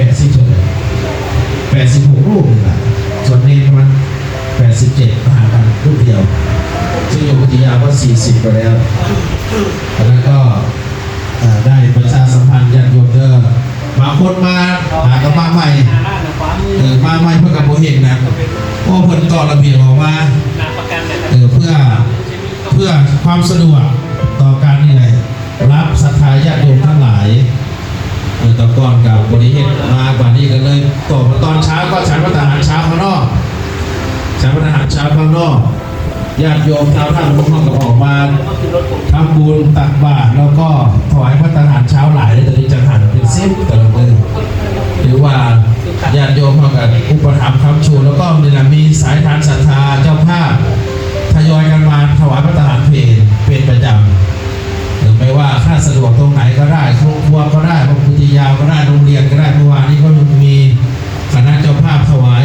ແປດສິບເທົ່າໃດ ແປດສິບຫົກຮູບນີ້ລະ ສ່ວນເນນປະມານແປດສິບເຈັດ ມາຫາກັນຮູບດຽວ ຊຶ່ງຢູ່ພຸດທະຍາກໍສີ່ສິບໄປແລ້ວ. ອັນນັ້ນກໍ ເອີ ໄດ້ປະຊາສຳພັນຍາດໂຍມເດີ ບາງຄົນມາຫາກໍມາໃໝ່ ເອີ ມາໃໝ່ເພິ່ນກໍບໍ່ເຫັນນະ ເພາະເພິ່ນຕໍ່ລະບຽບອອກມາ ເອີ ເພື່ອ ເພື່ອຄວາມສະດວກຕໍ່ການນີ້ແຫຼະ ຮັບສັດທາຍາດໂຍມທັງຫຼາຍ. ເອີ ແຕ່ກ່ອນກໍບໍ່ໄດ້ເຮັດມາ ບາດນີ້ກໍເລີຍຕໍ່ມາຕອນເຊົ້າ ກໍສັນພັດຕາຫານເຊົ້າຂ້າງນອກ ສັນພັດຕາຫານເຊົ້າຂ້າງນອກ ຍາດໂຍມຊາວທ່ານເຮົາກໍອອກມາທຳບຸນຕັກບາດ ແລ້ວກໍຖວາຍພັດຕາຫານເຊົ້າຫຼາຍເລີຍ ຕອນນີ້ຈັກຫັນເປັນສິບແຕ່ລະມື້ ຖືວ່າຍາດໂຍມເຮົາກໍອຸປະຖຳຄ້ຳຊູ ແລ້ວກໍນີ້ລະ ມີສາຍທານສັດທາເຈົ້າພາບທະຍອຍກັນມາຖວາຍພັດຕາຫານເພນເປັນປະຈຳ. ເອີ ແມ່ນວ່າຖ້າສະດວກຕົງໃດກໍໄດ້ ໂຮງຄົວກໍໄດ້ ວິທະຍາກໍໄດ້ ໂຮງຮຽນກໍໄດ້ ເມື່ອວານນີ້ກໍຍັງມີຄະນະເຈົ້າພາບຖວາຍ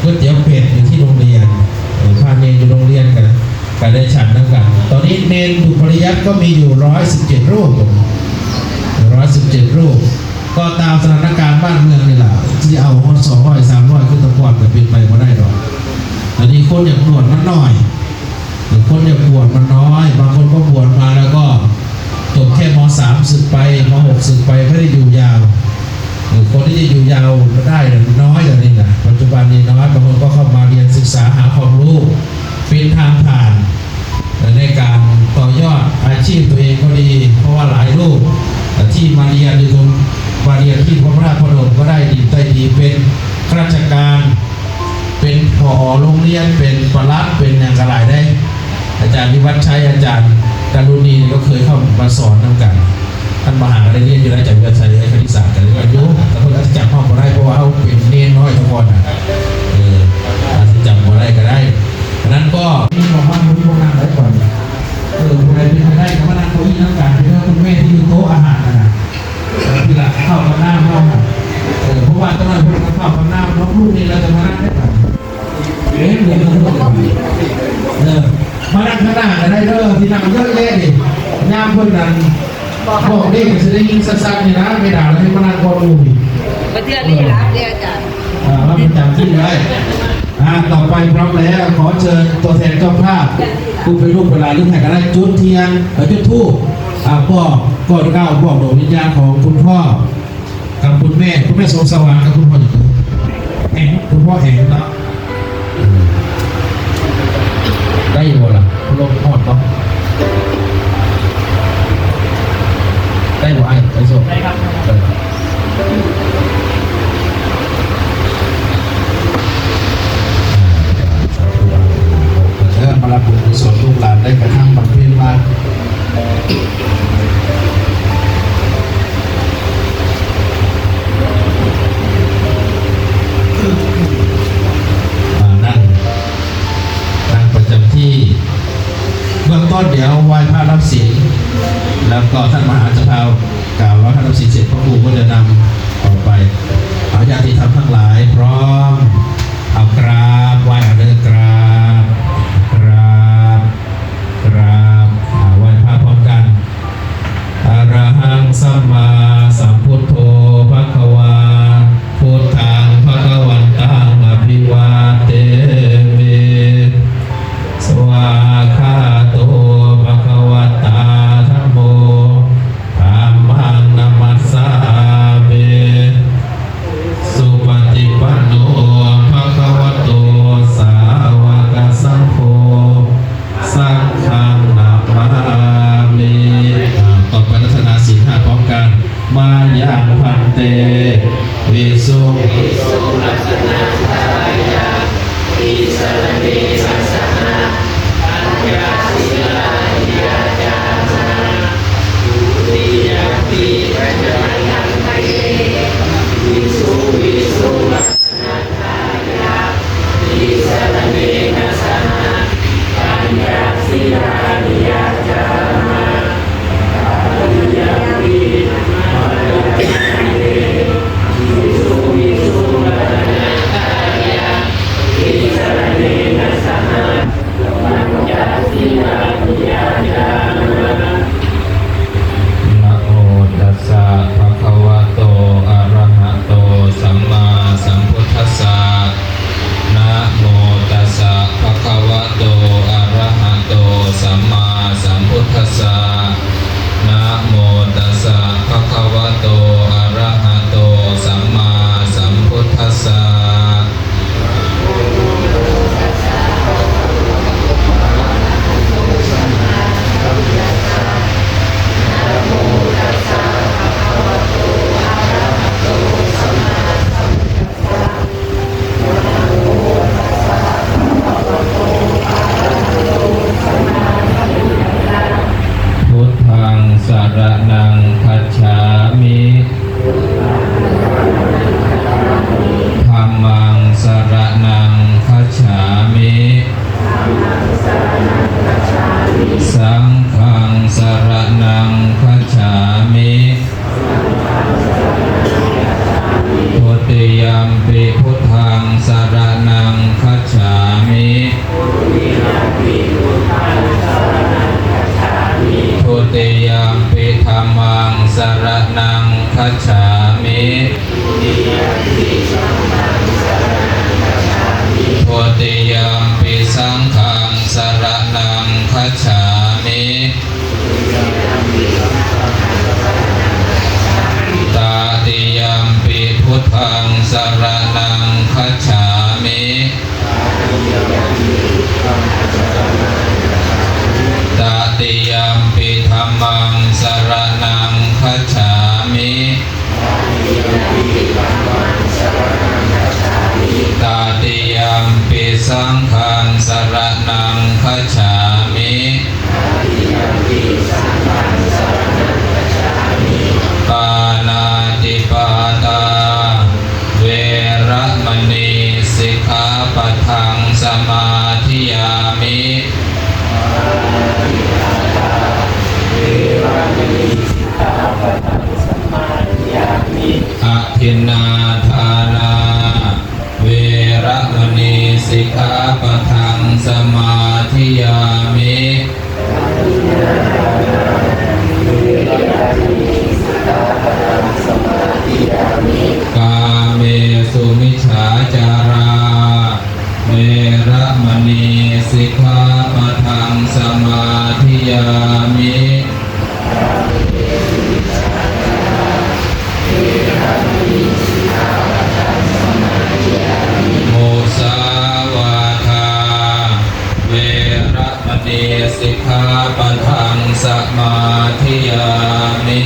ກ໋ວຍຕຽວເປັດຢູ່ທີ່ໂຮງຮຽນ ເອີ ພະເນນຢູ່ໂຮງຮຽນກໍ ກໍໄດ້ສັນນຳກັນ. ຕອນນີ້ເນນຢູ່ປະລິຍັດກໍມີຢູ່ຮ້ອຍສິບເຈັດຮູບ ຮ້ອຍສິບເຈັດຮູບ ກໍຕາມສະຖານະການບ້ານເມືອງນີ້ລະ ຊິເອົາຮອດສອງຮ້ອຍ ສາມຮ້ອຍ ຄືແຕ່ກ່ອນກໍເປັນໄປບໍ່ໄດ້ດອກ. ອັນນີ້ຄົນຢາກບວດມັນໜ້ອຍ ຄົນຢາກບວດມັນນ້ອຍ ບາງຄົນກໍບວດມາແລ້ວກໍຈົບແຄ່ ມ.ສາມ ສຶກໄປ ມ.ຫົກ ສຶກໄປ ບໍ່ໄດ້ຢູ່ຍາວ. ເອີ ຄົນທີ່ຈະຢູ່ຍາວໄດ້ນັ້ນນ້ອຍ ດຽວນີ້ນະ ປັດຈຸບັນນີ້ນ້ອຍ. ບາງຄົນກໍເຂົ້າມາຮຽນສຶກສາຫາຄວາມຮູ້ເປັນທາງຜ່ານ ໃນການຕໍ່ຍອດອາຊີບຕົວເອງກໍດີ ເພາະວ່າຫຼາຍຮູບທີ່ມາຮຽນຢູ່ຕົງ ມາຮຽນທີ່ພະທາດພະນົມກໍໄດ້ດິນໄດ້ດີ ເປັນຂ້າລາຊະການ ເປັນ ຜອ ໂຮງຮຽນ ເປັນປະຫຼັດ ເປັນຫຍັງກໍຫຼາຍເດ້. ອາຈານວິວັດໄຊ ອາຈານດາລຸນີ ນີ້ກໍເຄີຍເຂົ້າມາສອນນຳກັນ. ທ່ານມະຫາກໍໄດ້ຮຽນຢູ່ນະ ອາຈານວິວັດໄຊ ຄະນິດສາດກໍໄດ້ຮຽນຢູ່ ແຕ່ເພິ່ນອາດຈະຈຳເຮົາບໍ່ໄດ້ ເພາະວ່າເຮົາເປັນເນນນ້ອຍແຕ່ກ່ອນນະ ເອີ ອາດຈະຈຳບໍ່ໄດ້ກໍໄດ້. ອັນນັ້ນກໍມີຂອງບ້ານເພິ່ນ ພວກນັ້ນໄດ້ກ່ອນ ເອີ ຜູ້ໃດເປັນໄປໄດ້ກໍມານັ່ງເກົ້າอี้ນຳກັນ ເດີ ຄຸນແມ່ທີ່ຢູ່ໂຕະອາຫານຫັ້ນນະ. ເອີ ເວລາເຂົ້າກັບນ້ຳເຮົານະ ເອີ ເພາະວ່າຕອນນັ້ນເພິ່ນກໍເຂົ້າກັບນ້ຳເນາະ ລູກນີ້ລະຈະມານັ່ງໄດ້ປານນີ້ ເອີ ເອີ ເອີ ມານັ່ງຂ້າງໜ້າກໍໄດ້ເດີ ທີ່ນັ່ງເຍອະແຍະນີ້ ຍາມເພິ່ນນັ້ນບອກເດ້ ກໍຊິໄດ້ຍິນຊັດໆນີ້ນະ ແມ່ດາລະໃຫ້ມານັ່ງກ່ອນໝູ່ນີ້ ກໍເທື່ອນີ້ລະເດ້ອາຈານ ອ່າ ມາປະຈຳທີ່ໄດ້. ອ່າ ຕໍ່ໄປພ້ອມແລ້ວ ຂໍເຊີນຕົວແທນເຈົ້າພາບ ຜູ້ເປັນລູກເປັນຫຼານ ຫຼືໃຜກໍໄດ້ ຈຸດທຽນ ເອີ ຈຸດທູບ ອ່າ ບອກ ກ່ອນກ່າວບອກດວງວິນຍານຂອງຄຸນພໍ່ກັບຄຸນແມ່ ຄຸນແມ່ສົມສະຫວັນກັບຄຸນພໍ່ຫຍັງ ແອງ ຄຸນພໍ່ແອງເນາະ. ເອີ ໄດ້ບໍ່ລະ? ລົມຮອດບໍ່? ໄດ້ບໍ່ອ້າຍ? ໄດ້ໂຊ? ໄດ້ຄັບ ໄດ້ຄັບ. ເອີ ມາຮັບບຸນກຸສົນ ລູກຫຼານໄດ້ກະທຳບຳເພັນມາ ອ່າ ນັ້ນ ນັ່ງປະຈຳທີ່ ເບື້ອງຕົ້ນດຽວໄຫວ້ພະຮັບສິນ ແລ້ວກໍທ່ານມະຫາເຈົ້າພາບກ່າວວ່າພະຮັບສິນເສັດ ພະຄູກໍຈະນຳອອກໄປ ເອົາຍາດຕິທຳທັງຫຼາຍພ້ອມ ເອົາກາບໄຫວ້ເອົາເດີ ກາບ ກາບ ກາບ ອ່າ ໄຫວ້ພະພ້ອມກັນ. ອະລະຫັງ ສຳມາສຳພຸດໂທ ພະຄະວາ ພຸດທັງ ພະຄະວັນຕັງ ອະພິວາເທມິ ສະວາກຂາໂຕ ພະຄະວະຕາ ທຳໂມ ທຳມັງ ນະມັດສາມິ ສຸປະຕິປັນໂນ ພະຄະວະໂຕ ສາວະກະສັງໂຄ ສັງຄັງ ນະມາມິ. ອ່າ ຕໍ່ໄປລັກສະນາສິນຫ້າພ້ອມກັນ ມາຍັງ ພັນເຕ ວິສຸງ ວິສຸງ ລັກຂະນະທາຍາ ຕິສະລະເນ ນັດສະນະ ປັນຍາສິລາ ຕິຍາຈາມາ ທຸຕິຍຳປິ ປັນຍານັງ ໄທເຕ ວິສຸງ ວິສຸງ ລັກຂະນະທາຍາ ຕິສະລະເນ ນັດສະນະ ປັນຍາສິລາ ຕິຍາຈາມາ ທຸຕິຍຳປິ ປັນຍານັງ ໄທເຕ ວິສຸງ ວິສຸງ ລັກຂະນະທາຍາ ຕິສະລະເນ ນັດສະ ນັງ ຄັດສາມິ. Dutiyampi saṅghaṃ saraṇaṃ gacchāmi. Tatiyampi buddhaṃ saraṇaṃ gacchāmi. Tatiyampi dhammaṃ saraṇaṃ gacchāmi. Tatiyampi saṅghaṃ saraṇaṃ gacchāmi. Pāṇātipātā veramaṇī sikkhāpadaṃ samādiyāmi. Adinnādānā veramaṇī sikkhāpadaṃ samādiyāmi. Kāmesu micchācārā veramaṇī sikkhāpadaṃ samādiyāmi. Musāvādā veramaṇī sikkhāpadaṃ samādiyāmi.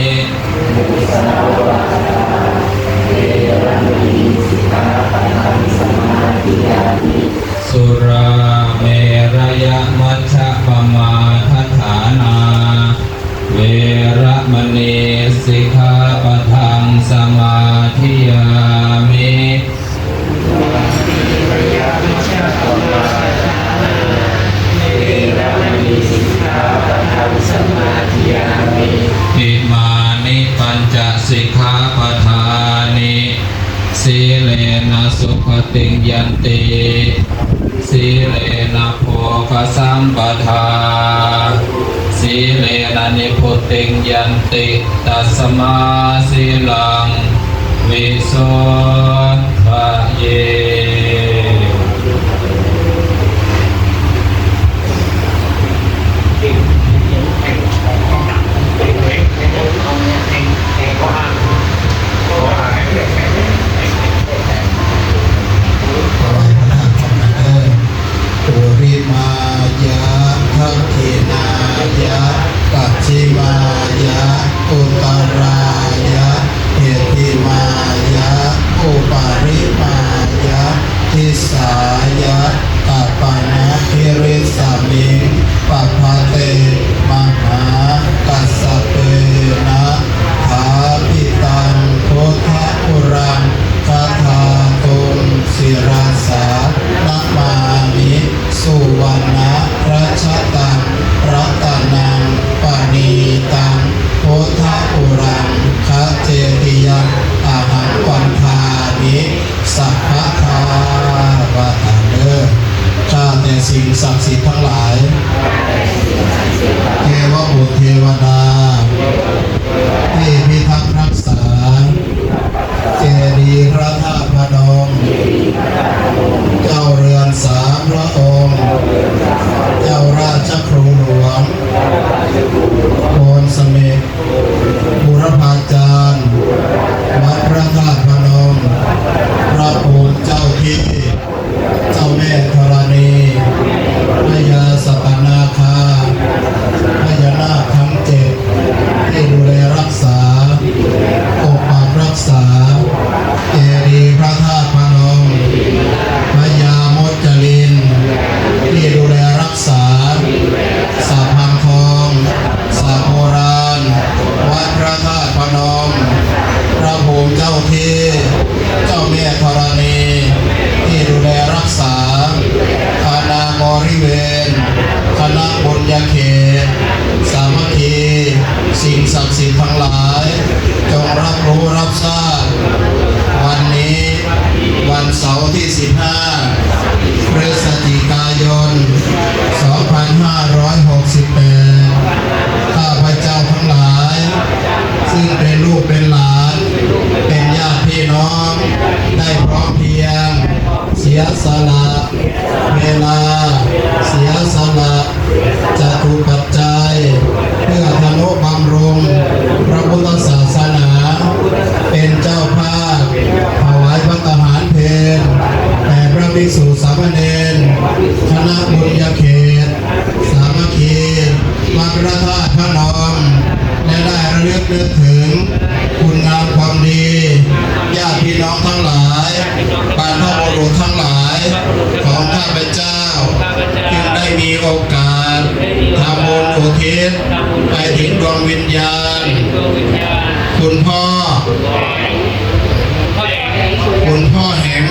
Surāmerayamajjapamādaṭṭhānā veramaṇī sikkhāpadaṃ samādiyāmi. Imāni pañca sikkhāpadāni. Sīlena sugatiṃ yanti, sīlena bhogasampadā, sīlena nibbutiṃ yanti, tasmā sīlaṃ visodhaye. ถวายพระทานพร้อมกันเด้อ ปุริมายะ ทักขิณายะ ปัจฉิมายะ อุตตรายะ เหติมายะ อุปริมายะ ทิสายะ กัปปะนะกิริสามิง ปัพพะเต มหากัสสะเปนะ ฐาปิตัง พุทธะอุรัง คทาตุง ศิรสา นะมามิ สุวัณณะรัชตัง รัตนัง ปะณีตัง พุทธะอุรัง คะเจติยัง อะหัง วันทามิ สัพพะทา ว่าตามเด้อ ข้าแต่สิ่งศักดิ์สิทธิ์ทั้งหลาย เทวบุตรเทวดา ที่พิทักษ์รักษา เจดีย์พระธาตุพนม เจ้าเรือนสามพระองค์ เจ้าราชครูหลวง โพนเสม็ด บูรพาจารย์ วัดพระธาตุพนม พระภูมิเจ้าที่ เจ้าแม่ธรณี พญาสัปปนาคา พญานาคทั้งเจ็ด ที่ดูแลรักษา ปกปักรักษา เจดีย์พระธาตุพนม พญามุจลิน ที่ดูแลรักษา สระพังทอง สระโบราณ วัดพระธาตุพนม พระภูมิเจ้าที่ เจ้าแม่ธรณี ที่ดูแลรักษา อาณาบริเวณ คณะบุญญาเขต สามัคคี สิ่งศักดิ์สิทธิ์ทั้งหลาย จงรับรู้รับทราบ วันนี้ วันเสาร์ที่ สิบห้า พฤศจิกายน สองพันห้าร้อยหกสิบแปด ข้าพเจ้าทั้งหลาย ซึ่งเป็นลูก เป็นหลาน เป็นญาติพี่น้อง ได้พร้อมเพรียง เสียสละเวลา เสียสละจตุปัจจัย เพื่อทนุบำรุงพระพุทธศาสนา เป็นเจ้าภาพถวายภัตตาหารเพลแด่พระภิกษุสามเณร คณะบุญญาเขต สามัคคี วัดพระธาตุพนม และได้ระลึกนึกถึงคุณงามความดี ญาติพี่น้องทั้งหลาย บรรพบุรุษทั้งหลายของข้าพเจ้า จึงได้มีโอกาสทำบุญอุทิศไปถึงดวงวิญญาณ คุณพ่อ คุณพ่อแหง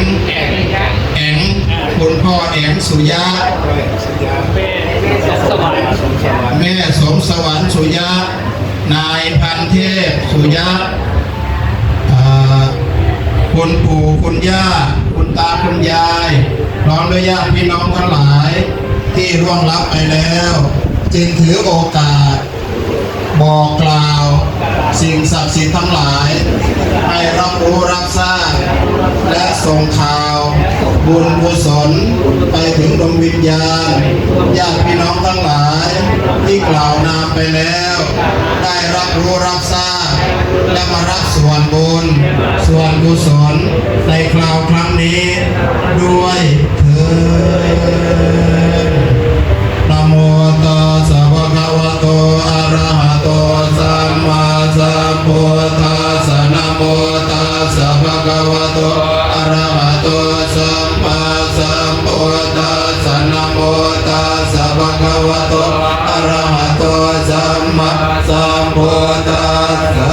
แอง คุณพ่อแองสุยะ แม่สมสวรรค์สุยะ นายพันเทพสุยะ อ่า คุณปู่คุณย่า คุณตาคุณยาย พร้อมด้วยญาติพี่น้องทั้งหลายที่ล่วงลับไปแล้ว จึงถือโอกาส บอกกล่าวสิ่งศักดิ์สิทธิ์ทั้งหลาย ให้รับรู้รับทราบ และส่งข่าวบุญกุศลไปถึงดวงวิญญาณ ญาติพี่น้องทั้งหลายที่กล่าวนามไปแล้ว ได้รับรู้รับทราบ และมารับส่วนบุญ ส่วนกุศลในคราวครั้งนี้ด้วยเทอญ Namo tassa bhagavato arahato sammāsambuddhassa. Namo tassa bhagavato arahato sammāsambuddhassa. Namo tassa bhagavato arahato sammāsambuddhassa.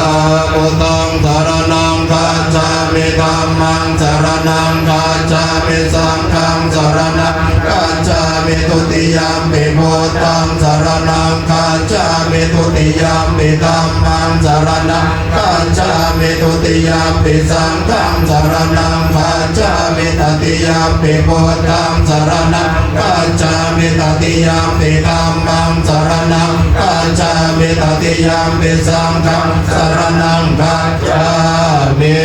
Buddhaṃ saraṇaṃ gacchāmi. Dhammaṃ saraṇaṃ gacchāmi. Saṅghaṃ saraṇaṃ gacchāmi. Dutiyampi buddhaṃ saraṇaṃ gacchāmi. Dutiyampi dhammaṃ saraṇaṃ gacchāmi. Dutiyampi saṅghaṃ saraṇaṃ gacchāmi. Tatiyampi buddhaṃ saraṇaṃ gacchāmi. Tatiyampi dhammaṃ saraṇaṃ gacchāmi. Tatiyampi saṅghaṃ saraṇaṃ gacchāmi.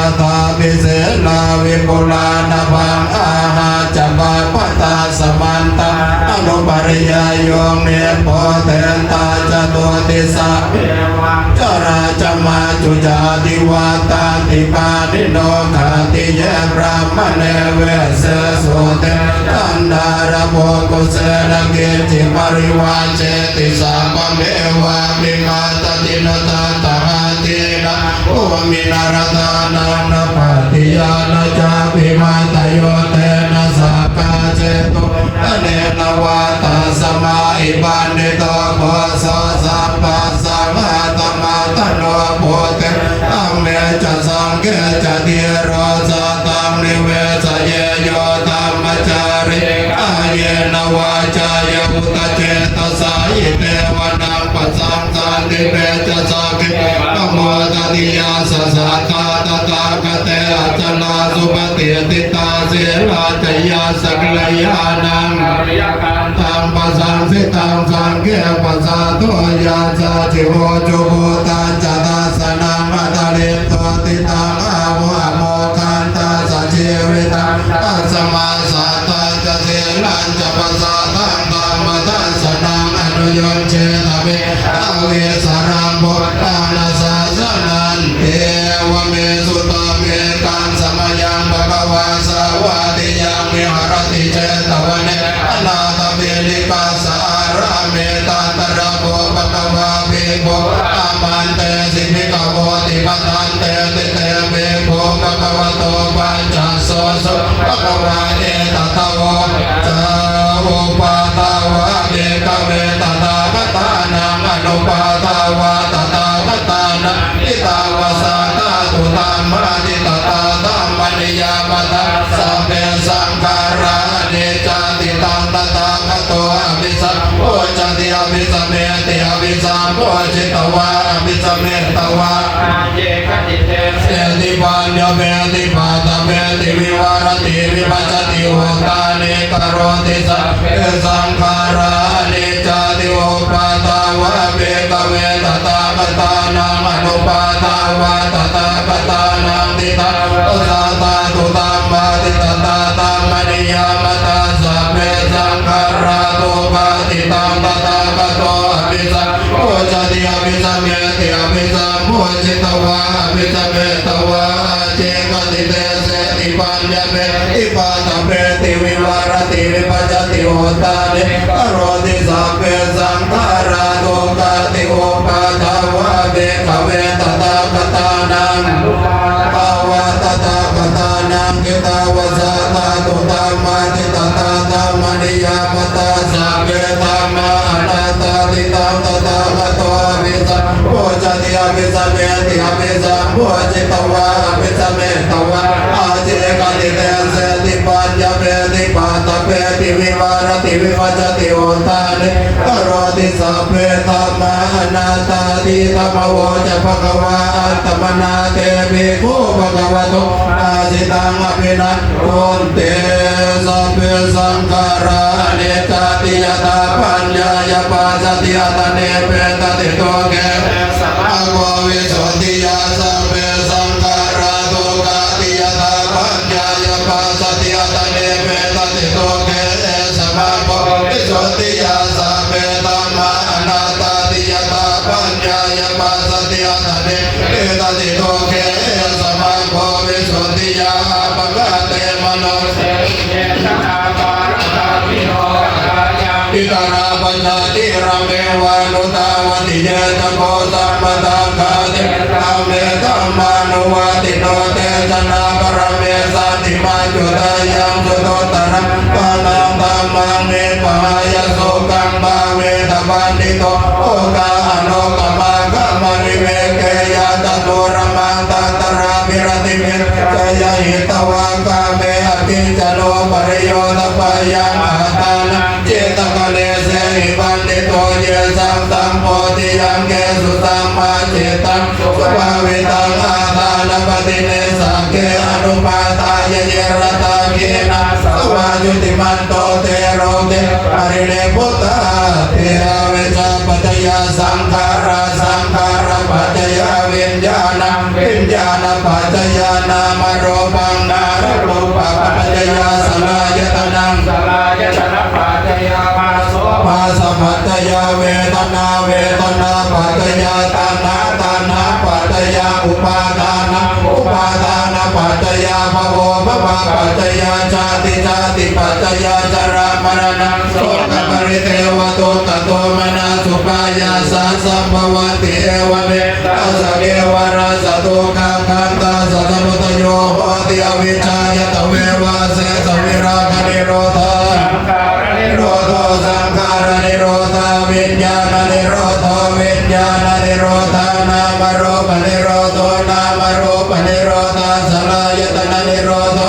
Yathāpi sena vipulā nabhaṃ āhacca pabbataṃ samantā anupariyayo nippothentā catuddisamevaṃ jarā ca majju ca adhivattanti pāṇino. Khattiye brāhmaṇe vesse sudde gandharvokuse na kiñci parivajjeti sabbamevāpi matthajiṇa tathāgatena bhūmiṃ aradhānaṃ na pattiyā na cāpi matthayo tena sakkaccetu anenā vā. Tasmā hi paṇḍito phusso sabbasaṅghātamattano buddhe dhamme ca saṅghe ca dhīro sataṃ nivesaye yo dhammacārī kāyena vācāya uda cetasā hite vanaṃ pasaṃsanti pecca saṅghe pamodati. Yassa saddhā tathāgate acalā supatiṭṭhitā sīlā ca yassa kalyāṇaṃ ariyakantaṃ pasaṃsitaṃ saṅghe pasādo yassa jihū ca buddhassa dassanaṃ aṭṭharitto diṭṭhaṃ āhu amoghantassa jīvitaṃ. Tasmā saddhañca sīlañca pasādaṃ dhammadassanaṃ anuyuñjena medhāvī saraṃ buddhāna sāsananti. Evaṃ me sutaṃ. Ekaṃ samayaṃ bhagavā sāvatthiyaṃ viharati jetavane anāthapiṇḍikassa ārāme. Tatra kho bhagavā bhikkhū āmantesi bhikkhavoti. Bhadanteti te bhikkhū bhagavato paccassosuṃ. Bhagavā etadavoca. Uppādā vā bhikkhave tathāgatānaṃ anuppādā vā tathāgatānaṃ ṭhitā va sā dhātu dhammāti. Tathā dhammaniyāmatā sabbe saṅkhārā aniccāti. Taṃ tathāgato abhisambujjhati abhisameti abhisambujjhitvā abhisametvā ācikkhati deseti paññapeti paṭṭhapeti vivarati vibhajati uttānīkaroti sabbe saṅkhārā aniccāti. Uppādā vā bhikkhave tathāgatānaṃ anuppādā วาตถาคตานังทิฏฐานุปัสสาทาตุธัมมาทิฏฐาตาธัมมานิยามาตา สัพเพสังขาราทุกขาทิฏฐัง ตถาคโตอภิสัมโพชติ อภิสัมเมติ อภิสัมโพชิตวา อภิสัมเมตวา อาเจกติเตเสติปัญญเมติ ปาทเปติ วิวารติ วิภัจจติ อุทานิ กโรติ สัพเพสังขาราทุกขาทิฏฐานุปัสสาทา ภิกขเว ตถาคตานัง ภาวะ ตถาคตานัง ทิฏฐานุปัสสาทาตุธัมมาทิฏฐาตาธัมมานิยามาตา สัพเพธัมมาอนัตตา ทิฏฐัง ตถาคโตอภิสัมโพชติ อภิสัมเมติ อภิสัมโพชิตวา อภิสัมเมตวา อาเจกติเตเสติปัญญเมติ ปาทเปติ วิวารติ วิภัจจติ อุทานิ กโรติ สัพเพธัมมาอนัตตา ทิฏฐานุปัสสาทาตุธัมมา โอชะ ภะคะวา อัตตมะนะ เต ภิกขุ ภะคะวะโต ภาสิตัง อภินันทุนติ สัพเพ สังขารา อนิจจาติ ยถาปัญญายะ ปัสสติ อัตตานิ เปตติ ทุกเข สะมาโก วิสุทธิยา สัพเพ สังขารา ทุกขาติ ยถาปัญญายะ ปัสสติ อัตตานิ เปตติ ทุกเข สะมาโก วิสุทธิยา สัพเพธัมมา อนัตตาติ ยถาปัญญายะ ปัสสติ อัตตานิ เปตติ ทุกเข สะมาโก วิสุทธิยา อัปปะกาเต มโนเส เจตนาปาระตาวิโน อิตราปัญจา จิระเมวานุตาวัติ เย จักโข สัมปะทาคา เต ธัมเม ธัมมานุวัตติโน เต ชนะ ปะระเม สันติ มัจจุตายัง สุโตตะระ ปะนัง ธัมมัง นิปปะหายะ สุขัง ภาเวทะ ปัณฑิโต โอคา อโนคมะ ขะมะ วิเวเกยะ จตุรมัง ทัตตะระ วิรติ วิรยะ หิตวา กาเม อกิจจโน ปะริโยทะ ปะยัง อัตตานัง จิตตะคะเลเสหิ ปัณฑิโต เยสัง สัมโพธิยักเขสุ สัมมาจิตตัง สุภาวิตัง อาทานะปะติเนสสะเข อนุปาทายะ นิรรถา ขีณาสวะ จุติมันโต เต โรเก ปะรินิพพุตตา เต อวิชชาปัจจยา สังขารา สังขารปัจจยา วิญญาณัง วิญญาณปัจจยา นามะรูปัง นามะรูปะปัจจยา สะลายะตะนัง สะลายะตะนะปัจจยา ภาโส ภาสะปัจจยา เวทนา เวทนาปัจจยา ตัณหา ตัณหาปัจจยา อุปาทานัง อุปาทานะปัจจยา ภะโว ภะวะปัจจยา ชาติ ชาติปัจจยา ชะรามะรณัง โสกะปะริเทวะ ทุกขะโทมนัสสุปายาสา สัมภวันติ เอวะเม ตัสสะ เกวะรัสสะ ทุกขัง ขันธัสสะ สมุทโย โหติ อวิชชายะ ตะเววา เสสะ วิรากะ นิโรธา นิโรโธ สังขารนิโรธา วิญญาณนิโรโธ วิญญาณนิโรธา นามะรูปะนิโรโธ นามะรูปะนิโรธา สะลายะตะนะนิโรโธ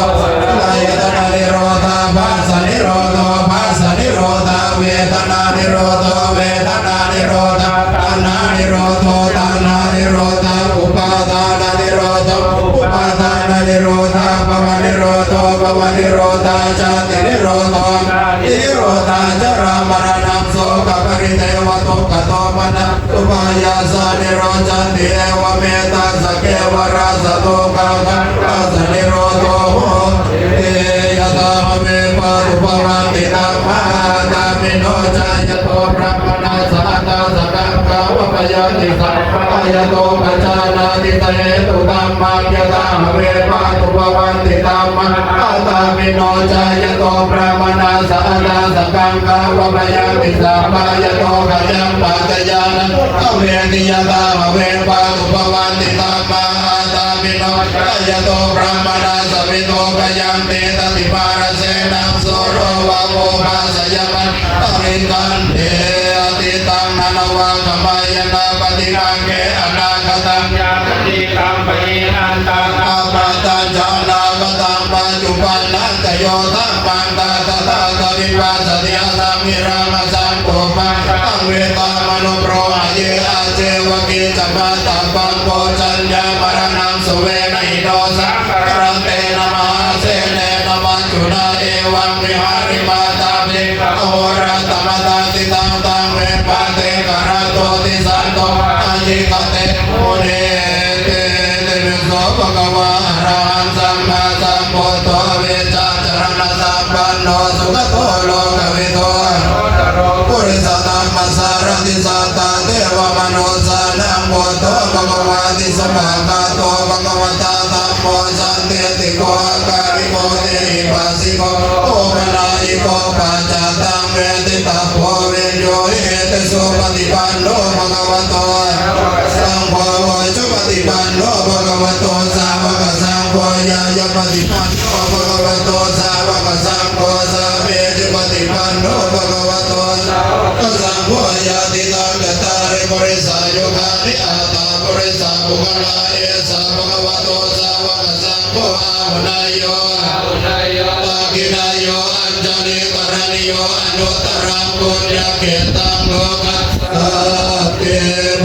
สะลายะตะนะนิโรธา ภาสะนิโรโธ ภาสะนิโรธา เวทนานิโรโธ เวทนานิโรธา ตัณหานิโรโธ ตัณหานิโรธา อุปาทานะนิโรโธ อุปาทานะนิโรธา ภวะนิโรโธ ภวะนิโรธา ชาตินิโรโธ ชาตินิโรธา จะรามะรณัง โสกะปะริเทวะ ทุกขะโทมนัสสุปายาสา นิโรธชันติ เอวะเม ตัสสะ เกวะรัสสะ ทุกขัง ขันธัสสะ นิโรโธ โหติ ยะถา หะเว ปะทุ ภะวันติ ธัมมา อาตาปิโน จา ยะโต พรามะ ณัสสะ อัตถะ สะกัง ขาวะ ปะ ยา ติ สัพพะ ยะโต ปะ จา นา ติ สะ เหตุ ธัมมัง ยะถา หะเว ปะ ทุ ภะ วันติ ธัมมา อาตาปิโน จา ยะโต พรามะ ณัสสะ อัตถะ สะกัง ขาวะ ปะ ยา ติ สัพพะ ยะโต ขะยัง ปะ จา ยานัง ภะ เว ติ ยะถา หะเว ปะ ทุ ภะ วันติ ธัมมา อาตาปิโน จา ยะโต พรามะ ณัสสะ ปิ โต ขะยัง ติ ตะติ ภะ ระ เส นัง โส โร วะ โว ภะ สะ ยะ มะ ตะ ริ ขัน เท อะ ติ ตัง นะ นะ วะ ขะ มะ ยะ นะ ปะ ติ กัง เข ອະ ນາ ຄະ ຕັງ ຍາ ອະ ຕີ ຕະ ປະ ຫະ ນ ຕະ ອະ ນາ ກະ ຕະ ຈະ ອະ ນາ ກະ ຕະ ປັດ ຈຸ ປະ ນ ນະ ຈະ ໂຍ ທະ ມັງ ຕະ ຕະ ທະ ຕະ ວິ ປັດ ສະ ຕິ ອະ ສັງ ວິ ຣາ ມະ ສັງ ໂກ ມະ ຕັງ ເວ ຕາ ມະ ນຸ ໂຣ ຫະ ເຍ ອາ ເຊ ວະ ກິດ ຈະ ມະ ຕະ ປັງ ໂພ ຊະ ຍາ ມະ ຣະ ນະ ງ ສຸ ເວ ນະ ຫິ ໂນ ສັງ ຄະ ຣັນ ເຕ ນະ ມະ ຫາ ເສ ເນ ນະ ມະ ຈຸ ນະ ເອ ວັງ ວິຫາ ຣິ ມະ ທະ ເພ ອະ ໂຫ ຣາ ຕະ ມະ ຕາ ຕິ ຕັງ ຕັງ ເວ ພະ ເທ ຄະ ຣະ ໂຕ ຕິ ສັນ ໂຕ ອະ ຈິ ຄະ ເຕ ມຸ ນີ ເຕ ໂມ ສັນທິດຖິໂກ ອາກາລິໂກ ເອຫິປັດສິໂກ ໂອປະນາຍິໂກ ປັດຈະຕັງ ເວທິຕັບໂພ ວິນຍູຫິ ເອເຕ ສຸປະຕິປັນໂນ ພະຄະວະໂຕ ສາວະກະສັງໂຄ ໂອ ສຸປະຕິປັນໂນ ພະຄະວະໂຕ ສາວະກະສັງໂຄ ຍາຍະປະຕິປັນໂນ ພະຄະວະໂຕ ສາວະກະສັງໂຄ ສາມີຈິປະຕິປັນໂນ ພະຄະວະໂຕ ສາວະກະສັງໂຄ ຍະຕິຕັງ ຈະຕາລິ ປຸລິສະຍຸຄານິ ອັດຖະ ປຸລິສະບຸກຄະລາ ເອສະ ພະຄະວະໂຕ ສາວະກະສັງໂຄ ອາຫຸເນຍໂຍ ອາຫຸເນຍໂຍ ທັກຂິເນຍໂຍ ອັນຈະລີກະລະນີໂຍ ອະນຸດຕະລັງ ປຸນຍະເຂດຕັງ ໂລກັດສະ ເກ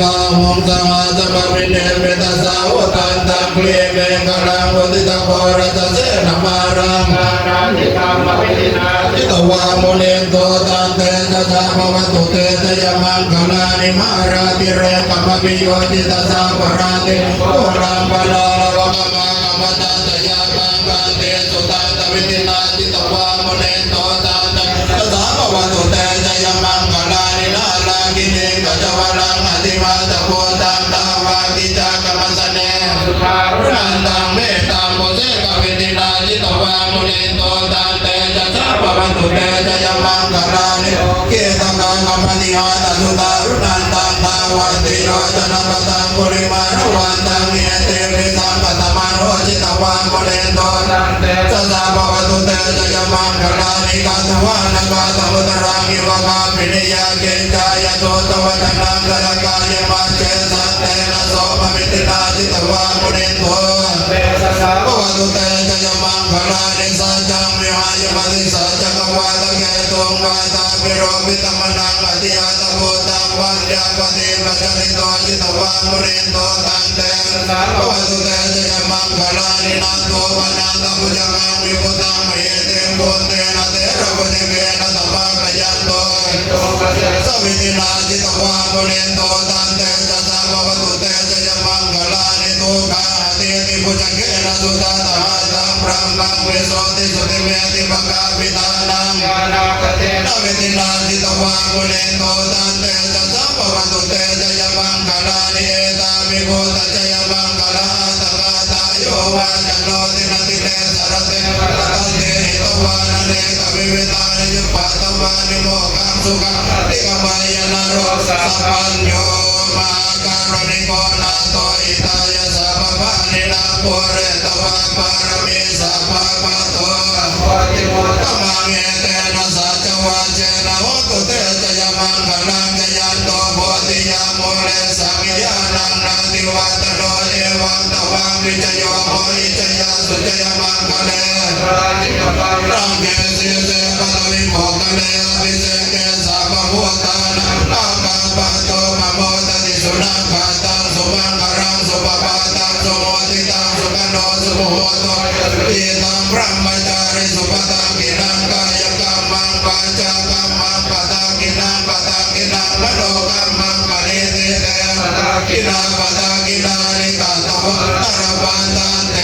ບາຫຸງ ສະຫັດສະພະວິເນ ເມຕະສາຫຸຕັນຕັງ ກຣີເມຂະລັງ ໂອທິຕະໂຄ ຣາຊະເສນະມາລັງ ມາລັງ ຈິຕະວາ ມຸນີ ໂຕ ຕັນເຕຊະສາ ພະວັນຕຸ ເຕ ຊະຍະມັງຄະລານິ ມາລາທິເຣກະມະພິໂຍຈິຕະສາ ປະຣາຕິ ໂກລຳປະລາລະວະກະມາກະມະຕັດຕະຍາຄັງ ຄັນຕິ ສຸຕັນຕະວິທິນາ ຈິຕະວາ ມຸນີ ໂຕ ຕັນເຕຊະສາ ພະວັນຕຸ ເຕ ຊະຍະມັງຄະລານິ ນາລາກິນີ ກັດຈະວະລັງ ອະທິວາທະພູຕັງ ຕາວາກິຈາກະມັນສະເນ ສຸທາຣະນັນຕັງ ເມຕຕາໂມເສກະວິທິນາ ຈິຕະວາ ມຸນີ ໂຕ ຕັນເຕຊະສາ ພະວັນຕຸ ເຕ ຊະຍະມັງຄະລານິ ໂລເກ ສະກາຍະມະນິຫາຕະສຸທາຣະນັນຕັງ ທາວັນຕິໂຍຈະນະປະທັງ ກຸລິມາລະວັນຕັງ ເອເຕປິ ສັງຄະຕະມະໂນ ຈິຕະວາ ມຸນີ ໂຕ ຕັນເຕຊະສາ ພະວັນຕຸ ເຕ ຊະຍະມັງຄະລານິ ກາທະວານະກາທະມຸດຕະລັງ ອິວະກາປິນິຍາ ກິນຈາຍະໂສຕະວັດຕະນັງ ກະລະກາຍະມັດເຈ ສັນເຕນະໂສພະວິທິນາ ຈິຕະວາ ມຸນີ ໂຕ ພະວັນຕຸ ເຕ ຊະຍະມັງຄະລານິ ສັດຈັງ ວິຫາຍະ ປະສິດສາ ຈັກກະວາຕະເກຕຸງ ວາຕາພິໂລພິຕະມະນັງ ອະທິອາຕະພູຕັງ ປັນຍາປະຕິປັນຈະລິໂຕ ຈິຕະວາ ມຸນີ ໂຕ ຕັນເຕຊະສາ ພະວັນຕຸ ເຕ ຊະຍະມັງຄະລານິ ນັນໂທປະນັນຕະພຸດທະຄັງ ວິພຸດທັງ ມະຫິຕິງ ປຸນເຕນະ ເຖລະວະນິເກນະ ສະພາກະຍັນໂຕ ສະວິທິນາ ຈິຕະວາ ມຸນີ ໂຕ ຕັນເຕຊະສາ ພະວັນຕຸ ເຕ ຊະຍະມັງຄະລານິ ທຸກຂະອາທິຕິ ພຸດທະເກນະ ສຸດທັດຖະຫະ ສະພະລັງ ວິສຸດທິສຸດທິເມທິປະກາພິທານັງ ຍານາກະເທນະ ວິທິນາ ຈິຕະວາ ມຸນີ ໂຕ ຕັນເຕຊະສາ ພະວັນຕຸ ເຕ ຊະຍະມັງຄະລານິ ເອຕາພິໂຄ ຕະຊະຍະມັງຄະລາອາຕະກາຕາ ໂຍວາຈະໂນ ຕິນະຕິເນ ສະລະເຕ ວະລະຕັນເຕ ຫິຕະວານະເນກະວິວິທານະ ຍຸບປະທະວານິ ໂມກຄັງສຸຂັງ ອະທິກຳມະຍະ ນະໂຣ ສະປັນໂຍ ມະຫາກາລຸນິໂກ ນາໂທ ຫິຕາຍະ ສະບະປານິນາງ ປູເຣຕະວາ ປາຣະມີ ສະພາວະໂຕ ໂພທິມຸດຕະມັງ ເອເຕນະ ສັດຈະວາເຈນະ ໂຫຕຸ ເຕ ຊະຍະມັງຄະລັງ ຈະຍັນໂຕ ໂພທິຍາ ມູເລ ສັກກິຍານັງ ນາທິວັດຕະໂນ ເອວັງ ຕະວັງ ວິຈະໂຍ ໂພ ອິດສະຍາ ສຸ ຈະຍະມັງຄະເລ ລັງເກ ສີເສ ປະທະວິໂມກຄະເລ ອະພິເສເກ ສັບພະພູຕານັງ ອາກາປະໂຕ ປະໂມດະຕິ ສຸນັກຂະຕັງ ສຸມັງຄະລັງ ສຸປະພາຕັງ ສຸໂຫຕິຕັງ ສຸຂະໂນ ສຸມຸໂຫໂຕ ສຸກິດຕັງ ບຣະມະຈາຣິສຸ ປະທັງກິນັງ ກາຍະກຳມັງ ວາຈາກຳມັງ ປະທັງກິນັງ ປະທັງກິນັງ ມະໂນກຳມັງ ປະນິທິເຕ ປະທັງກິນາ ປະທັງກິນານິ ກະຕະວາ ອະລະປະທັນເຕ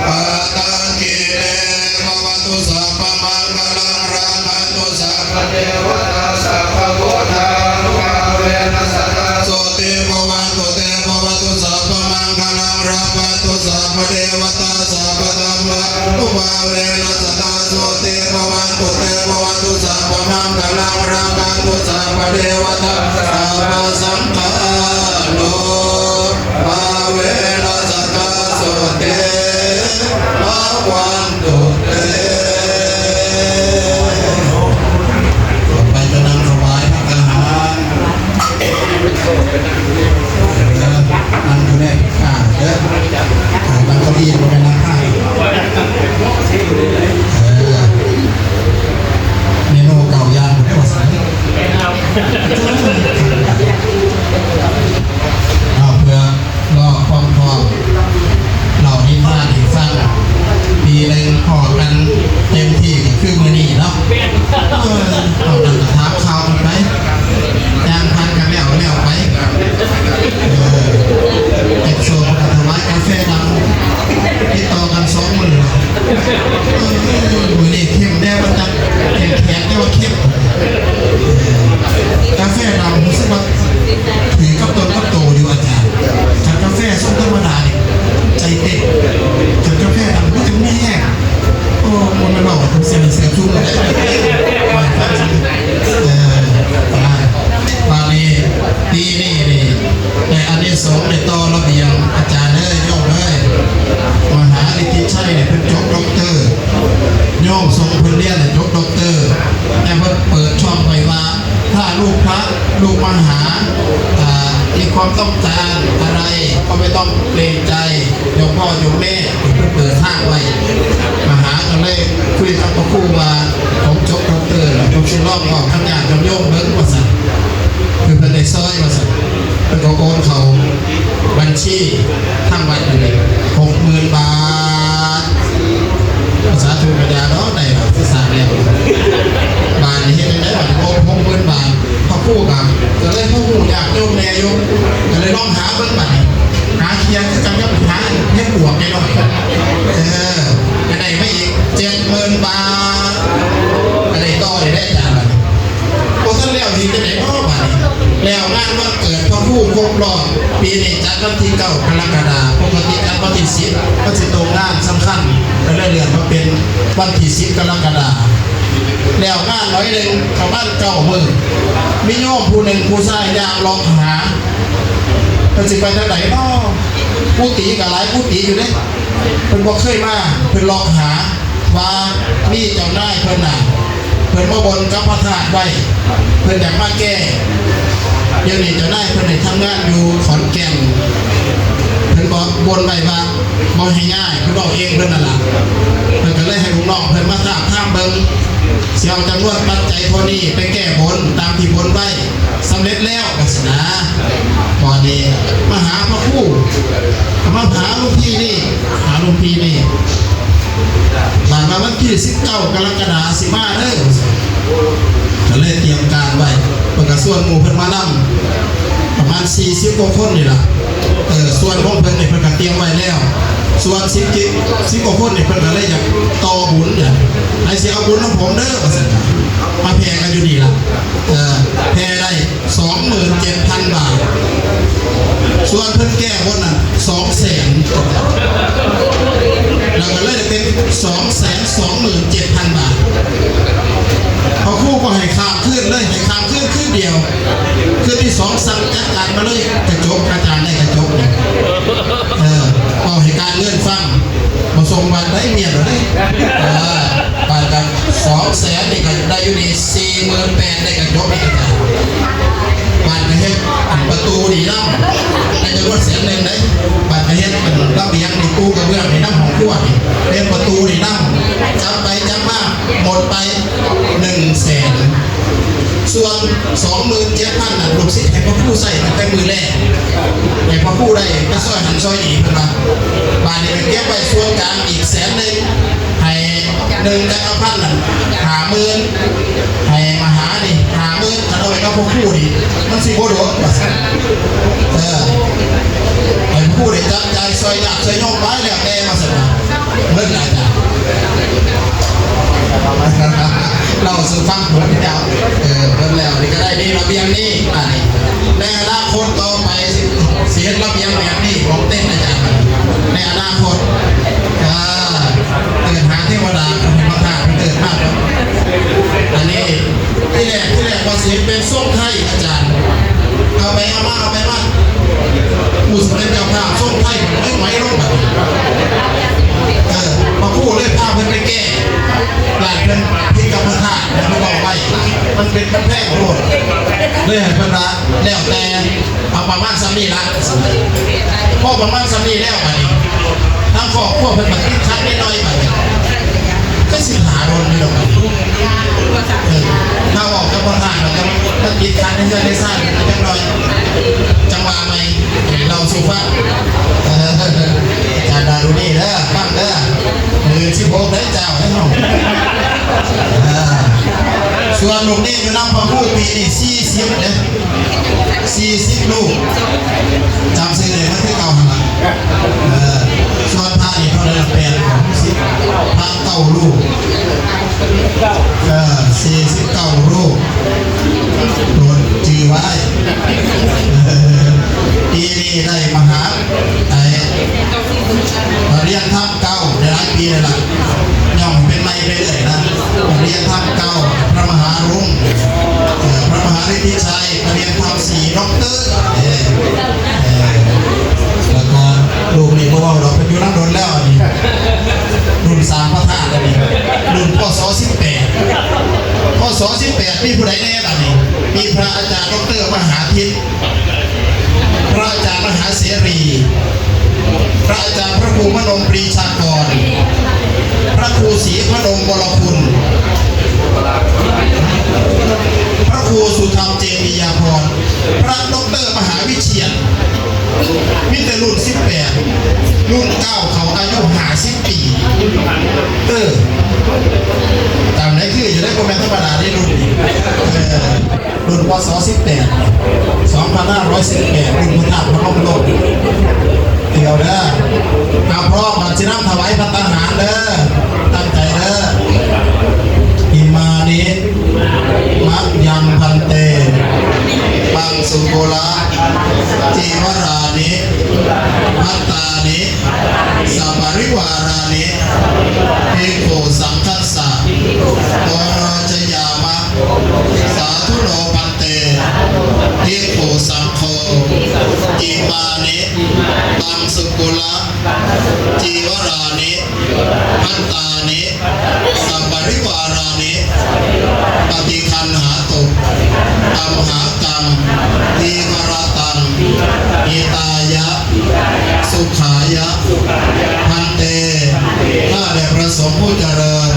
ປະທັງກິເນ ພະວັນຕຸ ສັບພະມັງຄະລັງ ລັກຂັນຕຸ ສັບພະເທວະຕາ ສັບພະພຸດທານຸພາເວນະ ສະດາໂສຕິ ພະວັນຕຸ ເຕ ພະວັນຕຸ ສັບພະມັງຄະລັງ ລັກຂັນຕຸ ສັບພະເທວະຕາ ສັບພະທຳມານຸພາເວນະ ສະດາໂສຕິ ພະວັນຕຸ ເຕ ພະວັນຕຸ ສັບພະມັງຄະລັງ ລັກຂັນຕຸ ສັບພະເທວະຕາ ສັບພະສັງຄານຸພາເວນະ ສະດາໂສຕິ ພະວັນຕຸ ເຕ ຕໍ່ໄປຈະນຳຖວາຍພະກະຫານ ເອີ ນັ່ງຢູ່ໃນຂ້າງເດີ ຂ້າງເກົ້າอี้ບໍ່ແມ່ນນັ່ງຂ້າງ ເອີ ເມນູເກົ້າຢ່າງບໍ່ໄດ້ວ່າຊັ້ນ. ເກງໃຈໂຍມພໍ່ໂຍມແມ່ທີ່ເພິ່ນເປີດທາງໄວ້. ມະຫາກໍເລີຍຄຸຍກັບພະຄູວ່າ ຜົມຈົບດັອກເຕີແລ້ວ ຜົມຊິລອງເວົ້າກັບຍາດກັບໂຍມເບິ່ງວ່າຊັ້ນ ຄືເພິ່ນໄດ້ຊ່ອຍວ່າຊັ້ນ. ເພິ່ນກໍໂອນເຂົ້າບັນຊີທາງວັດນີ້ ຫົກໝື່ນບາດ. ສາທຸກະຍາດອກ ໄດ້ລະ ສາແລ້ວ. ບາດນີ້ເຮັດຈັ່ງໃດບາດນີ້? ໂອນຫົກໝື່ນບາດ. ພະຄູກໍ ກໍເລີຍພໍຮູ້ຍາດໂຍມແດ່ຢູ່ ກໍເລີຍລອງຫາເບິ່ງບາດນີ້ ຫາເຄຍຄືກັນກັບຫາເຫັດປວກນ້ອຍໆ. ເອີ ກໍໄດ້ມາອີກເຈັດໝື່ນບາດ ກໍໄດ້ຕໍ່ໄດ້ແດ່ອາຈານ. ບໍ່ທັນແລ້ວຊິເຮັດຈັ່ງໃດເນາະບາດນີ້? ແລ້ວງານວັນເກີດພະຄູຄົບຮອບປີນີ້ຈັດວັນທີເກົ້າກໍລະກະດາ ປົກກະຕິຈັດວັນທີສິບ ມັນຊິຕົງງານສຳຄັນ ກໍເລີຍເລື່ອນມາເປັນວັນທີສິບກໍລະກະດາ. ແລ້ວງານໜ້ອຍໜຶ່ງປະມານເກົ້າມື້ ມີໂຍມຜູ້ໜຶ່ງຜູ້ຊາຍຍ່າງເລາະຫາ ເພິ່ນຊິໄປທາງໃດເນາະ? ກຸຕິກໍຫຼາຍກຸຕິຢູ່ເດ້ ເພິ່ນບໍ່ເຄີຍມາ. ເພິ່ນເລາະຫາວ່າມີເຈົ້ານາຍເພິ່ນນະ ເພິ່ນມາບ່ນກັບພະທາດໄວ້ ເພິ່ນຢາກມາແກ້. ດຽວນີ້ເຈົ້ານາຍເພິ່ນໄດ້ທຳງານຢູ່ຂອນແກ່ນ ເພິ່ນກໍບ່ນໄວ້ວ່າບໍ່ໃຫ້ຍ້າຍ ເພິ່ນເວົ້າເອງເພິ່ນນັ້ນລະ. ເພິ່ນກໍເລີຍໃຫ້ລູກນ້ອງເພິ່ນມາທາບທາມເບິ່ງ ຊິເອົາຈຳນວນປັດໄຈເທົ່ານີ້ໄປແກ້ບົນຕາມທີ່ບົນໄວ້. ສຳເລັດແລ້ວວ່າຊັ້ນນາ. ບາດນີ້ມາຫາພະຄູ ມາຫາຫຼວງພີ່ນີ້ ຫາຫຼວງພີ່ນີ້ ບາດວ່າວັນທີສິບເກົ້າກໍລະກະດາຊິມາເດີ. ກໍເລີຍຕຽມການໄວ້ ເພິ່ນກໍຊວນໝູ່ເພິ່ນມານຳ ປະມານສີ່ສິບກວ່າຄົນນີ້ລະ. ເອີ ສ່ວນຂອງເພິ່ນນີ້ເພິ່ນກໍຕຽມໄວ້ແລ້ວ ສ່ວນສິບ ສິບກວ່າຄົນນີ້ເພິ່ນກໍເລີຍຢາກຕໍ່ບຸນ ໃຜຊິເອົາບຸນນຳຜົມເດີວ່າຊັ້ນ ມາແຜ່ກັນຢູ່ນີ້ລະ. ເອີ ແຜ່ໄດ້ ສອງໝື່ນເຈັດພັນບາດ ສ່ວນເພິ່ນແກ້ບົນນັ້ນສອງແສນ ແລ້ວກໍເລີຍໄດ້ເປັນສອງແສນສອງໝື່ນເຈັດພັນບາດ. ພະຄູກໍໃຫ້ຂ້າມຄືນເລີຍ ໃຫ້ຂ້າມຄືນຄືນດຽວ ຄືນທີສອງສັ່ງຈັດການມາເລີຍ ກະຈົບ ອາຈານໄດ້ກະຈົບ. ເອີ ເວົ້າໃຫ້ການເງິນຟັງ ບໍ່ສົມບັດໄດ້ເມຍແລ້ວເດ້. ເອີ ບາດກັບສອງແສນນີ້ກໍໄດ້ຢູ່ນີ້ ສີ່ໝື່ນແປດ ໄດ້ກະຈົບອີກອາຈານ. ບາດກໍເຮັດອັນປະຕູນີ້ນຳ ໄດ້ຈຳນວນແສນໜຶ່ງເດ້. ບາດກໍເຮັດອັນລະບຽງນີ້ ປູກະເບື້ອງນີ້ນຳ ຫ້ອງຄົວນີ້ ເຮັດປະຕູນີ້ນຳ. ຈັບໄປຈັບມາໝົດໄປໜຶ່ງແສນ. ສ່ວນສອງໝື່ນເຈັດພັນນັ້ນ ລູກສິດໃຫ້ພະຄູໃຊ້ຕັ້ງແຕ່ມື້ແລກ ໃຫ້ພະຄູໄດ້ໄປຊ່ອຍຫັ້ນຊ່ອຍນີ້ເພິ່ນວ່າ. ບາດນີ້ກໍເກັບໄວ້ສ່ວນກາງອີກແສນໜຶ່ງ ໃຫ້ໜຶ່ງຈັກກະພັນນັ້ນຫ້າໝື່ນ ໃຫ້ມະຫານີ້ຫ້າໝື່ນ ຄັນເອົາໄວ້ກັບພະຄູນີ້ມັນຊິບໍ່ດົກວ່າຊັ້ນ. ເອີ ໃຫ້ພະຄູໄດ້ຈັບຈ່າຍຊ່ອຍຍາດຊ່ອຍໂຍມໄປ ແລ້ວແຕ່ວ່າຊັ້ນວ່າ. ເບິດແລ້ວຈ້າ ເລົ່າສູ່ຟັງເບິດແລ້ວ. ເອີ ເບິດແລ້ວນີ້ກໍໄດ້ ນີ້ລະບຽງນີ້ ອັນນີ້ ໃນອະນາຄົດຕໍ່ໄປ ຊິ ຊິເຮັດລະບຽງແບບນີ້ຂອງເຕັນອາຈານ ໃນອະນາຄົດ. ອ່າ ເກີດມາເທວະດາກໍເປັນພະທາດ ເກີດມາ ອັນນີ້ ທີແລກ ທີແລກວ່າຊິເຮັດເປັນຊົງໄທອາຈານ ເອົາໄປເອົາມາ ເອົາໄປມາ ຜູ້ຊິເປັນເຈົ້າພາບຊົງໄທໄປໄຫວລົງບັດນີ້. ເອີ ພະຄູເລີຍພາເພິ່ນໄປແກ້ ຢ້ານເພິ່ນຜິດກັບພະທາດ ແລ້ວເພິ່ນເວົ້າໄວ້ ມັນເປັນ ມັນແພງໂພດ ເລີຍໃຫ້ເພິ່ນວ່າ ແລ້ວແຕ່ ເອົາປະມານສ່ຳນີ້ລະ. ພໍປະມານສ່ຳນີ້ແລ້ວ ບາດນີ້ທາງຄອບຄົວເພິ່ນກໍຕິດຂັດນິດໜ້ອຍ ບາດນີ້ກໍຊິຖ້າດົນຢູ່ດອກ. ເອີ ຖ້າອອກຈາກພະທາດແລ້ວ ກໍມາຕິດຂັດໃນເຮືອນໃນຊານຈັກໜ້ອຍ ຈັ່ງວ່າໃໝ່ ເລົ່າສູ່ຟັງ. ເອີ ອາຈານດາລຸນີເດີ ຟັງເດີ ມື້ສິບຫົກເດີ ເຈົ້າເດີເຮົາ. ເອີ ສ່ວນລູກນີ້ຢູ່ນຳພະຄູປີນີ້ສີ່ສິບເດ້ ສີ່ສິບລູກ ຈຳຊື່ໄດ້ໝົດຄືເກົ່າຫັ້ນລະ. ເອີ ສ່ວນພະນີ້ເທົ່າໃດລະ ແປດສິບ ພະເກົ້າລູກ ເອີ ສີ່ສິບເກົ້າລູກ ໂປດຈື່ໄວ້. ເອີ ປີນີ້ໄດ້ມະຫາ ໄອ້ ປະລະລິນຍາທຳເກົ້າ ໄດ້ຫຼາຍປີແລ້ວລະ ຍ່ອງເປັນໃໝ່ໄປເລື້ອຍນະ. ປະລະລິນຍາທຳເກົ້າ ພະມະຫາລຸງ ເອີ ພະມະຫາລິດທິໄຊ ປະລະລິນຍາທຳສີ່ ດັອກເຕີ ເອີ ເອີ ແລ້ວກໍລູກນີ້ບໍ່ເວົ້າດອກ ເພິ່ນຢູ່ນຳດົນແລ້ວ ອັນນີ້ລຸ້ນສ້າງພະທາດ ອັນນີ້ລຸ້ນ ພ.ສ. ສິບແປດ ພ.ສ. ສິບແປດ ມີຜູ້ໃດແດ່ບາດນີ້? ມີພະອາຈານ ດອກເຕີ ມະຫາທິດ ພະອາຈານມະຫາເສລີ ພະອາຈານພະຄູພະນົມປຣີຊາກອນ, ພະຄູສີພະນົມວໍລະຄຸນ, ພະຄູສຸທຳເຈນວິຍາພອນ, ພະດັອກເຕີມະຫາວິທະຍາໄລ, ມີແຕ່ລຸ້ນສິບແປດ, ລຸ້ນກ້າວເຂົ້າອາຍຸຫ້າສິບປີ. ເອີ ຕາມໃດຄືຢູ່ໄດ໋, ບໍ່ແມ່ນທຳມະດາເດ້ລຸ້ນນີ້. ເອີ ລຸ້ນ ພ.ສ. ສິບແປດ ສອງພັນຫ້າຮ້ອຍສິບແປດ ລຸ້ນພະທາດພະນົມໂລກ. ດຽວເດີ ຖ້າພ້ອມ ບັດຊິນຳຖວາຍພັດຕາຫານເດີ, ຕັ້ງໃຈເດີ. ອິມານິ ມະຍັງ ພັນເຕ ມັງສຸກຸລະ ຈີວະຣານິ ພັດຕານິ ສະປະລິວາຣານິ ພິກຂຸ ສັງຄັດສະ ໂອໂນຊະຍາມະ ສາທຸໂນ ພັນເຕ ພິກຂຸ ສັງໂຄ ອິມານິ ມັງສຸກຸລະ ຈີວະຣານິ ພັດຕານິ ສະປະລິວາຣານິ ປະຕິຄັນຫາຕຸ ອັມຫາກັງ ທີຄະຣະຕັງ ຫິຕາຍະ ສຸຂາຍະ ພັນເຕ. ຂ້າແດ່ພະສົງຜູ້ຈະເລີນ,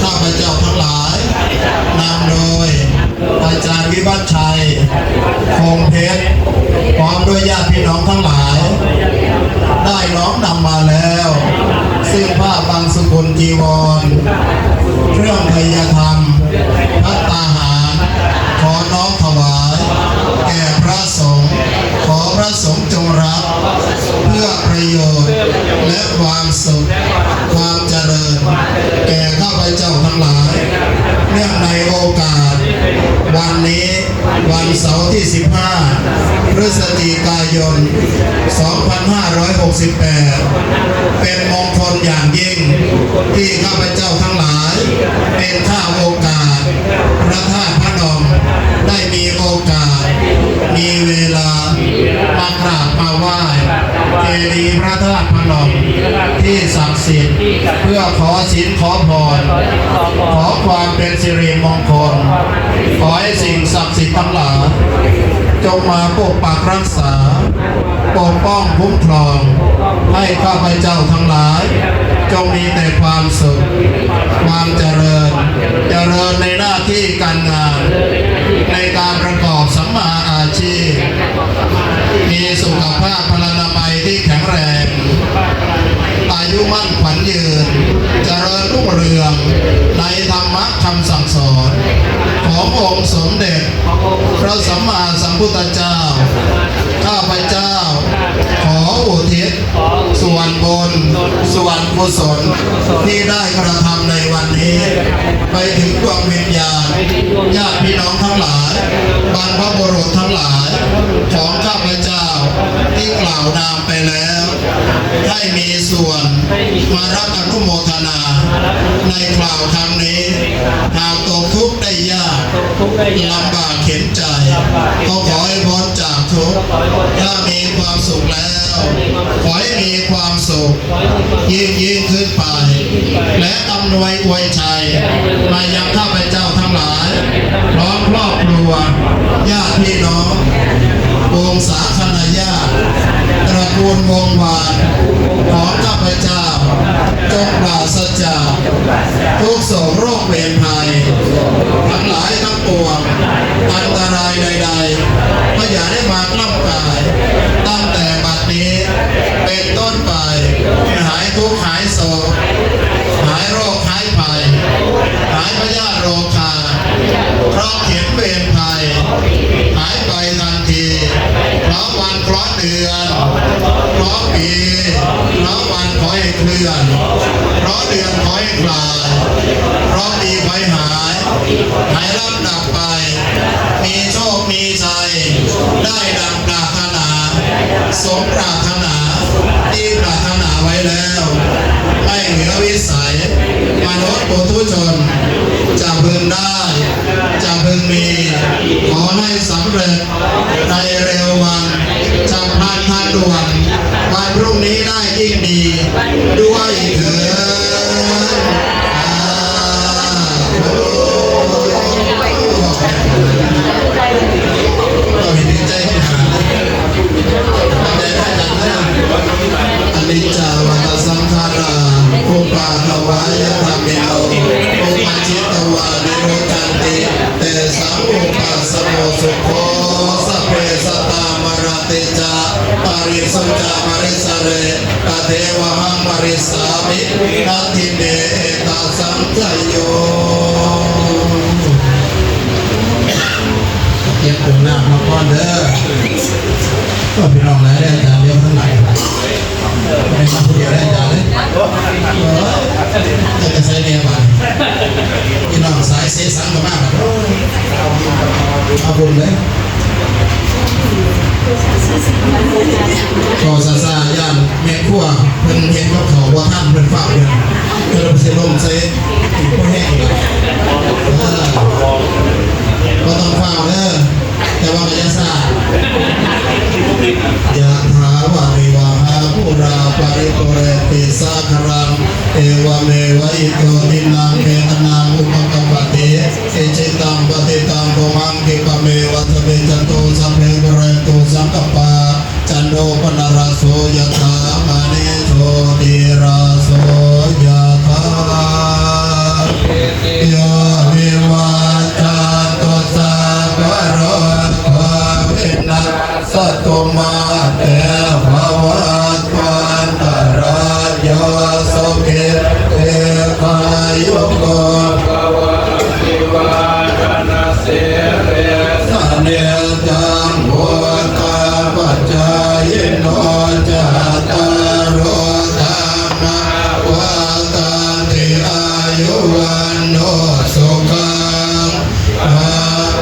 ຂ້າພະເຈົ້າທັງຫຼາຍ ນຳໂດຍ ອາຈານວິວັດໄຊ ຄົງເພັດ ພ້ອມດ້ວຍຍາດພີ່ນ້ອງທັງຫຼາຍ ໄດ້ນ້ອມນຳມາແລ້ວ ຊຶ່ງຜ້າບັງສຸກຸນຈີວອນ, ເຄື່ອງໄທຍະທຳ, ພັດຕາຫານ, ຂໍນ້ອມຖວາຍແກ່ພະສົງ, ຂໍພະສົງຈົ່ງຮັບ ເພື່ອປະໂຫຍດ ແລະ ຄວາມສຸກ ຄວາມຈະເລີນ ແກ່ຂ້າພະເຈົ້າທັງຫຼາຍ. ເນື່ອງໃນໂອກາດວັນນີ້ ວັນເສົາທີສິບຫ້າ ພຶສຈິກາຍົນ ສອງພັນຫ້າຮ້ອຍຫົກສິບແປດ ເປັນມົງຄົນຢ່າງຍິ່ງ ທີ່ຂ້າພະເຈົ້າທັງຫຼາຍ ເປັນຂ້າໂອກາດ ພະທາດພະນົມ ໄດ້ມີໂອກາດ ມີເວລາ ມາກາບມາໄຫວ້ເຈດີພະທາດພະນົມທີ່ສັກສິດ ເພື່ອຂໍສິນຂໍພອນ, ຂໍຄວາມເປັນສິລິມົງຄົນ, ຂໍໃຫ້ສິ່ງສັກສິດທັງຫຼາຍ ຈົ່ງມາປົກປັກຮັກສາ, ປົກປ້ອງຄຸ້ມຄລອງ ໃຫ້ຂ້າພະເຈົ້າທັງຫຼາຍ ຈົ່ງມີແຕ່ຄວາມສຸກ, ຄວາມຈະເລີນ, ຈະເລີນໃນໜ້າທີ່ການງານ, ໃນການປະກອບສຳມາອາຊີບ, ມີສຸຂະພາບພະລານາໄມທີ່ແຂງແຮງ, ອາຍຸໝັ້ນຂວັນຍືນ, ຈະເລີນຮຸ່ງເຮືອງໃນທຳມະຄຳສັ່ງສອນຂອງອົງສົມເດັດພະສຳມາສຳພຸດທະເຈົ້າ. ຂ້າພະເຈົ້າຂໍອຸທິດ ສ່ວນບຸນ ສ່ວນກຸສົນທີ່ໄດ້ກະທຳໃນວັນນີ້ ໄປເຖິງດວງວິນຍານ ຍາດພີ່ນ້ອງທັງຫຼາຍ ບັນພະບຸລຸດທັງຫຼາຍຂອງຂ້າພະເຈົ້າທີ່ກ່າວນາມໄປແລ້ວ ໃຫ້ມີສ່ວນມາຮັບອະນຸໂມທະນາໃນຄລາວຄັ້ງນີ້. ຫາກຕົກທຸກໄດ້ຍາກ ລຳບາກເຂັນໃຈ ກໍຂໍໃຫ້ພົ້ນຈາກທຸກ, ຖ້າມີຄວາມສຸກແລ້ວ ຂໍໃຫ້ມີຄວາມສຸກ ຍິ່ງໆຂຶ້ນໄປ ແລະ ອຳນວຍອວຍໄຊມາຍັງຂ້າພະເຈົ້າທັງຫຼາຍ ພ້ອມຄອບຄົວ ຍາດພີ່ນ້ອງ ວົງສາຄະນະຍາດ ຕະກູນວົງວານຂອງຂ້າພະເຈົ້າ ຈົ່ງປາສະຈາກທຸກໂສກໂລກເວນໄພທັງຫຼາຍທັງປວງ, ອັນຕະລາຍໃດໆ ກໍຢ່າໄດ້ມາກ້ຳກາຍ ຕັ້ງແຕ່ບັດນີ້ເປັນຕົ້ນໄປ, ໃຫ້ຫາຍທຸກຫາຍໂສກ, ຫາຍໂລກຫາຍໄພ, ຫາຍພະຍາດໂລຄາ, ເຄາະເຂັນເວນໄພຫາຍໄປທັນທີ, ເຄາະວັນເຄາະເດືອນ, ເຄາະປີ, ເຄາະວັນຂໍໃຫ້ເຄື່ອນ, ເຄາະເດືອນຂໍໃຫ້ຄລາຍ, ເຄາະປີຂໍໃຫ້ຫາຍ, ໃຫ້ລຳດັບໄປ, ມີໂຊກມີໄຊ ໄດ້ດັ່ງປາດຖະໜາ, ສົມປາດຖະໜາທີ່ປາດຖະໜາໄວ້ແລ້ວ, ໄມ່ເຫຼືອວິໄສມະນຸດປຸຖຸຊົນຈະເພິ່ງໄດ້ ຈະເພິ່ງມີ, ຂໍໃຫ້ສຳເລັດໃນເລັວວັນ, ຈະຜ່ານທັນດ່ວນ, ວັນພລຸ່ງນີ້ໄດ້ຍິ່ງດີດ້ວຍເທີ້ນ. ສາທຸ. ເຮົາເຫັນດີໃຈທີ່ຫານເດີ. ຂອບໃຈພະອາຈານເດີ. ວາຍະທຳມິໂນ ອຸປະຈິດຕະວາ ນິໂຣຈານຕິ ເຕສັງ ອຸປັສສະໂມ ສຸໂຂ ສັບເພ ສັດຕາ ມະຣະຕິ ຈະ ປາຣິສຸ ຈະ ມະລິສະເຣ ຕະເທວະຫັງ ມະລິສາມິ ນັດຖິເມ ເອຕະສັງ ຊະໂຍ. ເກັບຕົວນ້ຳມາກ່ອນເດີ ໂອ້ ພີ່ນ້ອງຫຼາຍເດີ ອາຈານ ດຽວທັງຫຼາຍ ໄດ້ມາຜູ້ດຽວໄດ້ ອາຈານເອີຍ ເອີຍ ຈະໄປໃສແດ່ບາດນີ້ ພີ່ນ້ອງສາຍເສສັງກໍມາບາດ ເອົາບຸນເລີຍ ກໍຊ້າໆ ຢ້ານແມ່ຄົວເພິ່ນເຮັດກັບເຂົ້າບໍ່ທັນ ເພິ່ນຟ້າວເດີ ກໍເລີຍຊິລົມໃສ່ ບໍ່ແຮງອີກ ເອີ ບໍ່ຕ້ອງຟ້າວເດີ ແຕ່ວ່າກໍຢ່າຊ້າ ຍະຖາ ວາລິວະຫາ ປູຣາ ປະລິປູເຣນຕິ ສາຄະລັງ ເອວະເມວະ ອິໂຕ ທິນນັງ ເປຕານັງ ອຸປະກັບປະຕິ ອິດຖິຕັງ ປັດຕິຕັງ ຕຸມຫັງ ຂິບປະເມວະ ສະມິດຈະຕຸ ສັບເພ ປູເຣນຕຸ ສັງກັບປາ ຈັນໂທ ປະນະລະໂສ ຍະຖາ ມະນີ ໂຊຕິລາໂສ ຍະຖາ ສາບພີ ໂຍ ວິວາຈັນຕຸ ສັບພະໂລກ ໂຄວິດ ນັດສະຕຸ ມາເຕ ພະວັດວັນຕະລາໂຍ ສຸຂີ ດີຄາຍຸໂກ ພະວະ ອາຍຸ ວັດທະນະ ສະ ເນ ຈັງ ໂພ ຕະ ປັດຈາຍິໂນ ຈັດຕາໂລ ທຳມາ ວັດຕັນຕິ ອາຍຸ ວັນໂນ ສຸຂັງ ພະ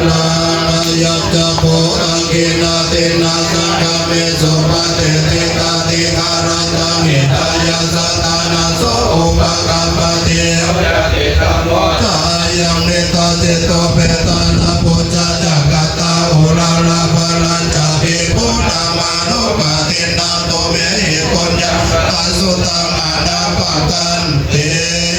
ລັງ ອາຍຸ ຈະໂພ ທັກຂິນາທິນນະ ສັງຄະເມ ສຸປະຕິທິ ກາຕິຄາລັນຕັງ ຫິຕາຍະ ສະຖານະໂສ ອຸປະກັບປະຕິ ໂຍ ຍະຕິ ທຳໂມ ຈາຍັງ ນິທັດສິໂຕ ເປຕານະ ປຸດຈະ ຈະກະຕາ ອຸຣາລະ ພະລັນຈະ ພິກຂຸ ທຳມານຸປະຕິນນາຕຸ ເມຫິ ປຸນຍັງ ອະສຸຕັງ ອະນາປະກັນ ຕິ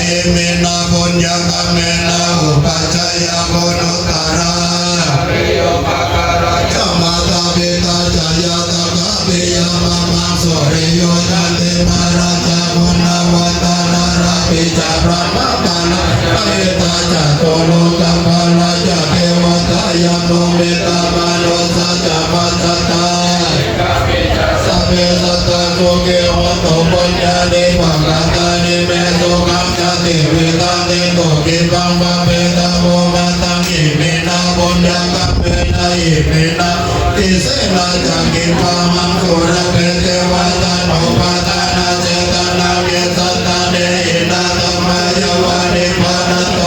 ອິເມນະ ປຸນຍະກຳເມນະ ອຸປັດຈະຍະກຸນຸດຕະຣາ ສະຫະຍໂຍ ປະກາລະ ຈະ ມາຕາ ປິຕາ ຈະ ຍາຕະກະ ປິຍະມະມັງ ສຸລິໂຍ ຈັນຕິມາ ລາຈາ ກຸນນະວັດຕະ ນາລະ ປິ ຈະ ບຣະມະ ປະລະ ມະຫິຕາ ຈະ ໂຕໂລກະປາລະ ຈະ ເທວະຕາ ຍະໂມ ມິດຕະມະນຸດສະ ຈະ ມັດສະຕາ ສະເພ ສັດຕາ ສຸຂີ ໂຫຕຸ ປຸນຍານິ ປະກະຕານິ ເມ ສຸຂັງ ຈະ ຕິ ວິວັດທັນ ຕິ ສຸຂີ ພະວັນ ເຕ ສະ ໂພ ຄະ ທັງ ອິເມນະ ປຸນຍະກຳເມນະ ອິເມນະ ຕິເສນະ ຈະ ກິນພະຫັງ ສຸລະເພ ເທວະຕາ ໂນ ປະທານະ ເຊຕະນາ ເກ ສັດຕາ ເນ ຫິ ນາ ທຳມາ ຍະວາ ນິບພານະໂຕ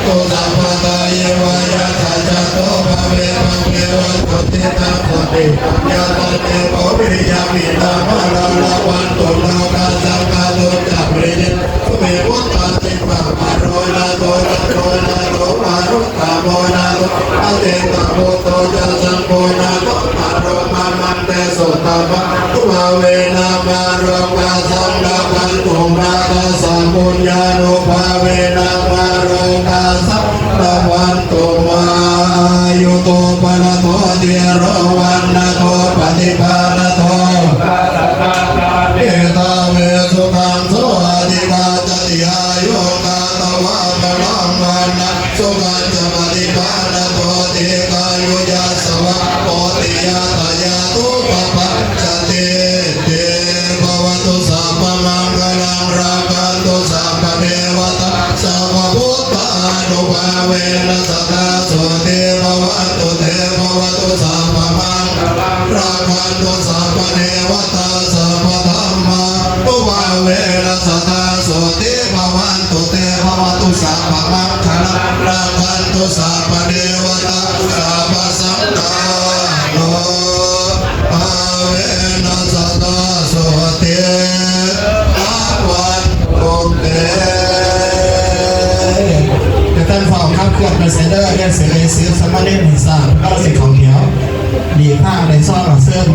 ໂຕ ສັບພະທາ ເຍວະ ຍະ ສາ ຈະ ໂຕ ພະເວ ພະເວ ວັດຖຸ ທິຕັງ ສະຕິ ປັນຍາ ສະຕິ ໂພ ວິລິຍະ ມິຕາ ພາລາ ລະວັນຕຸ ໂລກາ ສັກກະ ໂຕ ຈະ ປະລິຍະ ສຸ ເມ ພຸດທາ ທິ ພະ ວະ ໂຣ ນະ ໂຕ ສະ ໂຕ ນະ ໂຕ ວາ ລຸ ຕະ ໂມ ນະ ໂຕ ອະ ເຕ ຕະ ໂມ ໂຕ ຈະ ສັງ ໂຄ ນະ ໂຕ ປະ ໂລ ມະ ມັນ ເຕ ສຸ ຕະ ມະ ນຸ ພາ ເວ ນາ ມາ ໂລ ກາ ສັງ ລະ ພັນ ຕຸ ມາ ຕະ ສະ ປຸນຍານຸ ພາ ເວ ນາ ມາ ໂລ ກາ ສັງ ລະ ພັນ ຕຸ ມາ ອາຍຸ ໂຕ ປະ ລະ ໂທ ທີ ໂຣ ວັນ ນະ ໂທ ປະ ທິ ພາ ນະ ໂທ ເມ ທາ ເວ ສຸຂັງ ໂສ ອະ ທິ ກາ ຈະ ຕິ ອາຍຸ ກາ ຕະ ວາ ພະລັງ ວັນ ນະ ສຸຂັງ ຈະ ປະ ທິ ພາ ນະ ໂຕ ທີ ຄາ ຍຸ ຍະ ສະ ວະ ໂພ ຕິ ຍາ ທະ ຍາ ທຸ ປະ ປັນ ຈະ ເຕ ເຕ ພະ ວະ ตุ ສັບ ພະ ມັງ ຄະ ລັງ ລັກ ຂະ ນ តុ ສັບ ພະ ເດ ວະ ຕາ ສັບ ພະ ພຸດ ທາ ນຸ ພາ ເວ ນະ ສະ ທາ ໂສ ທີ ພະ ວັນ ຕຸ ເຕ ພະ ວະ ຕຸ ສັບ ພະ ມັງ ຄະ ລັງ ລັກ ຂະ ນ ຕຸ ສັບ ພະ ເດ ວະ ຕາ ສັບ ພະ ທຳມາ ນຸ ພາ ເວ ນະ ສະ ທາ ໂສ ທີ ພະ ວັນ ຕຸ ເຕ ພະ ວະ ຕຸ ສັບ ພະ ມັງ ຄະ ລັງ ລັກ ຂະ ນ ຕຸ ສັບ ພະ ເດ ວະ ຕາ ສັບ ພະ ສັງ ຄາ ນຸ ພາ ເວ ນະ ສະ ທາ ໂສ ທີ ພະ ວັນ ຕຸ ເຕ ແຕ່ທ່ານຟ້າວຂັບເຄື່ອນໄປໃສເດີ ຮຽນເສລີ ສິກຂາ ສາມະເນນ ສາມ ເຮົາຊິເຂົ້າແຖວ ດີພາ ໄດ້ຊອງ ເຊີນ